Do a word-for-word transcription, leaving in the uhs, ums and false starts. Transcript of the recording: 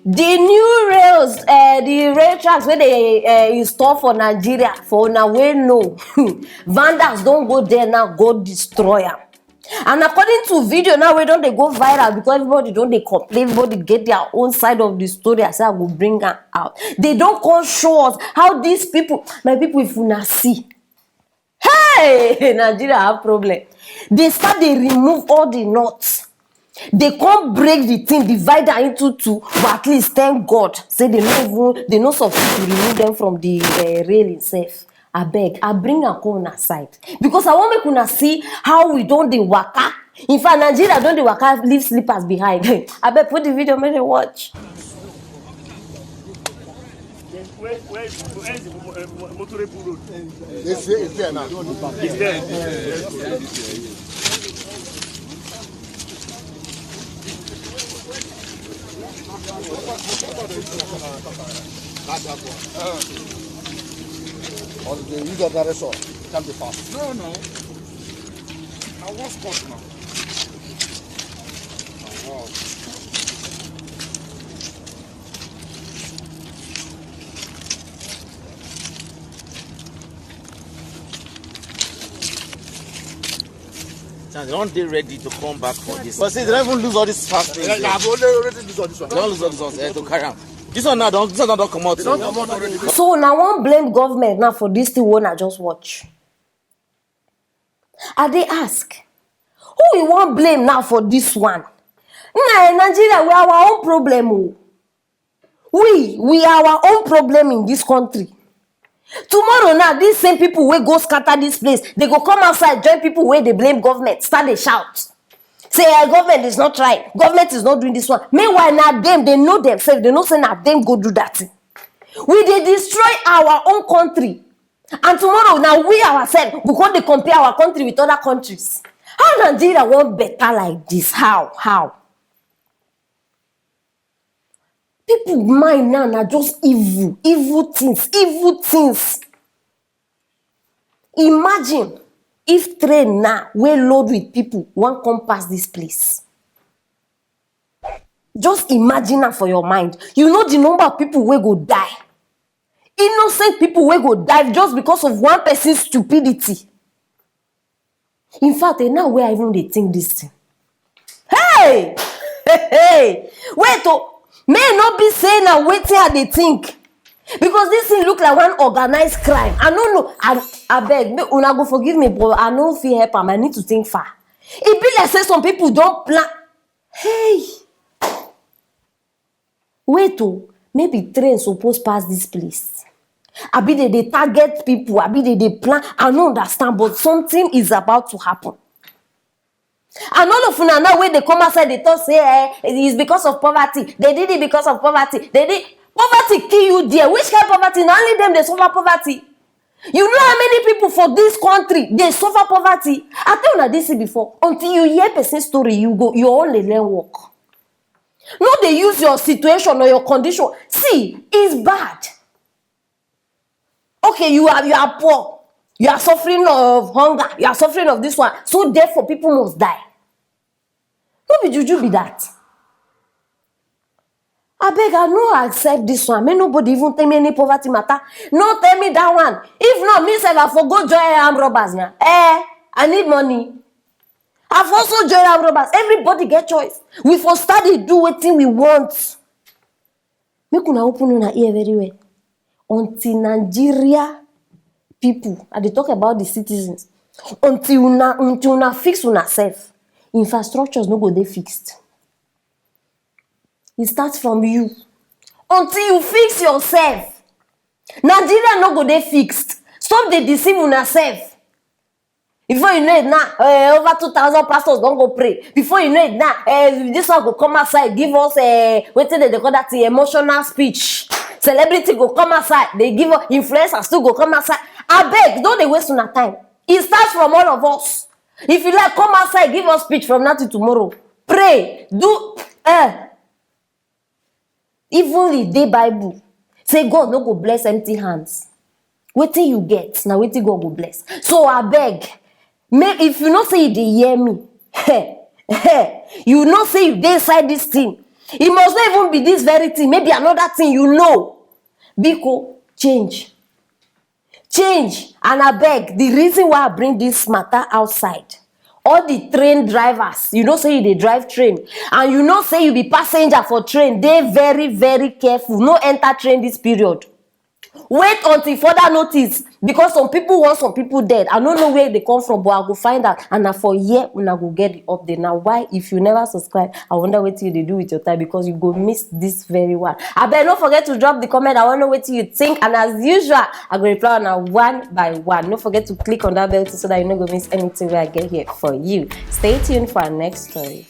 The new rails, uh, the rail tracks wey dey uh, install for Nigeria, for una wey know, vandals don go there now, go destroy am. And according to video now, wey don dey go viral because everybody don dey complain, everybody get their own side of the story. I say I go bring am out. They don come show us how these people, my people, if una see, hey, Nigeria have problem. They start dey remove all the nuts. They come break the thing, divide am into two, but at least thank God say they no even, they no succeed to remove them from the uh, rail itself. Abeg, I bring am come una side because I wan make una see how we don dey waka. In fact, Nigeria don dey waka leave slippers behind. Abeg, put the video make dem watch. Where, where is, where is the mo- uh, mo- motorable road? It's there, it's there now. It's there. That's that one. Or they use that direction. Can't be fast. No, no. I was caught now. Oh. Now they don't dey ready to come back for this. But see, they don't even lose all this fast things. Yeah, I've already, already lose all this one. They don't lose all this one, eh, to carry am. This one now don't, this one now don't come out. They don't come out already. So now one blame government now for this thing wey I just watch. I dey ask, who we wan blame now for this one? Na Nigeria, we our own problem o. We, we are our own problem in this country. Tomorrow now, these same people wey go scatter this place, they go come outside, join people wey dey blame government, start dey shout. Say, eh, government is not trying, government is not doing this one. Meanwhile, na dem, they know themselves, they know say na dem go do that thing. We dey destroy our own country. And tomorrow, now we ourselves, we come dey compare our country with other countries. How Nigeria wan better like this? How? How? People mind now na just evil, evil things, evil things. Imagine if train now wey load with people wan come pass this place. Just imagine am for your mind. You know the number of people wey go die. Innocent people wey go die just because of one person's stupidity. In fact, eh, now wey I even dey think this thing. Hey! Hey, hey! Wait o! May no be say na wetin I dey think. Because this thing look like one organized crime. I no know. I, abeg, make una go forgive me, but I no fit help am. I need to think far. E be like say some people don plan. Hey! Wait o, maybe train suppose pass this place. Abi they dey target people, abi they dey plan. I no understand, but something is about to happen. And all of una now wey dey come outside dey talk say, eh, it is because of poverty. They did it because of poverty. They did poverty kill you there. Which kind poverty? Na only them dey suffer poverty. You know how many people for this country dey suffer poverty? I tell una this thing before. Until you hear person story, you go, your own dey learn work. No dey use your situation or your condition. See, it's bad. Okay, you are, you are poor. You are suffering of hunger. You are suffering of this one. So therefore, people must die. No be juju be that. Abeg, I no accept this one. May nobody even tell me any poverty matter. No tell me that one. If not, me sef, I for go join armed robbers now. Eh, I need money. I for also join armed robbers. Everybody get choice. We for start dey do wetin we want. Make una open una ear very well. Until Nigeria people, I dey talk about the citizens, until una, until una fix una self, infrastructures no go dey fixed. E start from you. Until you fix yourself, Nigeria no go dey fixed. Stop dey deceive una self. Before you know it now, eh, over two thousand pastors don go pray. Before you know it now, eh, this one go come outside, give us, eh, wetin dem dey call that thing, emotional speech. Celebrity go come outside, they give us, influencers too go come outside. Abeg, don't dey waste una time. E start from all of us. If you like, come outside, give us speech from now till tomorrow. Pray, do, eh. Even e dey Bible say God no go bless empty hands. Wetin you get, na wetin God go bless. So abeg, make, if you know say you dey hear me, you know say you dey inside this thing, E must not even be this very thing, maybe another thing, you know. Biko, change. Change. And abeg, the reason why I bring this matter outside, all the train drivers, you know say you dey drive train, and you know say you be passenger for train, dey very, very careful. No enter train this period. Wait until further notice, because some people want some people dead. I no know where they come from, but I go find out, and na for here una go get the update. Now, why, if you never subscribe, I wonder wetin you dey do with your time, because you go miss this very one. Abeg, no forget to drop the comment. I wan know wetin you think, and as usual, I go reply una one by one. No forget to click on that bell too, so that you no go miss anything wey I get here for you. Stay tuned for our next story.